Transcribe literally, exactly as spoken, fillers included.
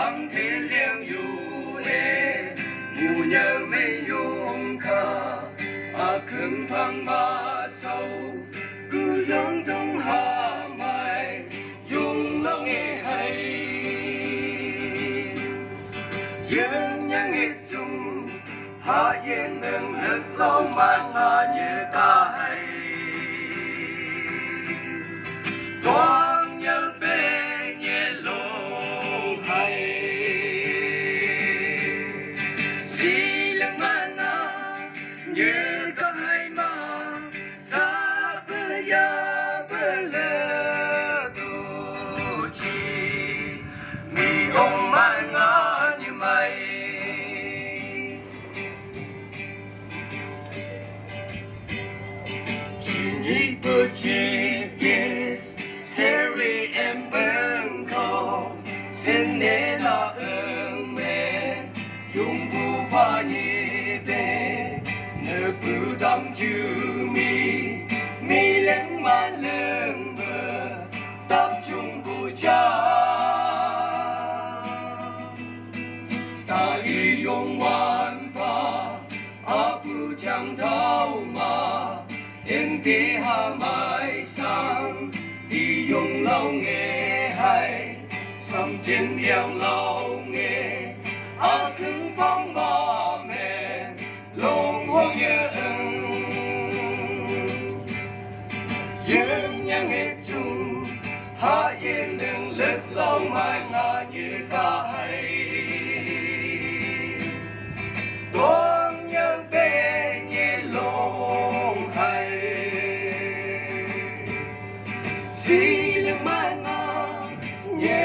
Ang te liang yu e, mu nyau mei yong ka, a kung pang ma sau, gu yong dong ha mai, yong long e hai. Yong nyang e zong, ha yen neng lek long man nga nye ka hai. Tuang yau pe nye long hai. Si leng man nga nye ka hai ma. Sa pe ya pe le tu chi. Mi ong man nga nye mai. Chinny Burgess, Seri and Bangkok, Senela Emen, Yung Bu Vanye Be, Nebu Dam Jumi, Mi Leng Ma Leng Be, Dap Chung Bu Cha. Ta i yong wan pa, a bu chang tau ma, in pi ha mai sang, i yong lao nge hai, sam chin biang lao nge, a kung pang ma me, long huang ye eng. Yeng nyang e zong, ha yen neng lek long man nga nye ka hai. Tuang yau pe nye long hai. Si leng man nga nye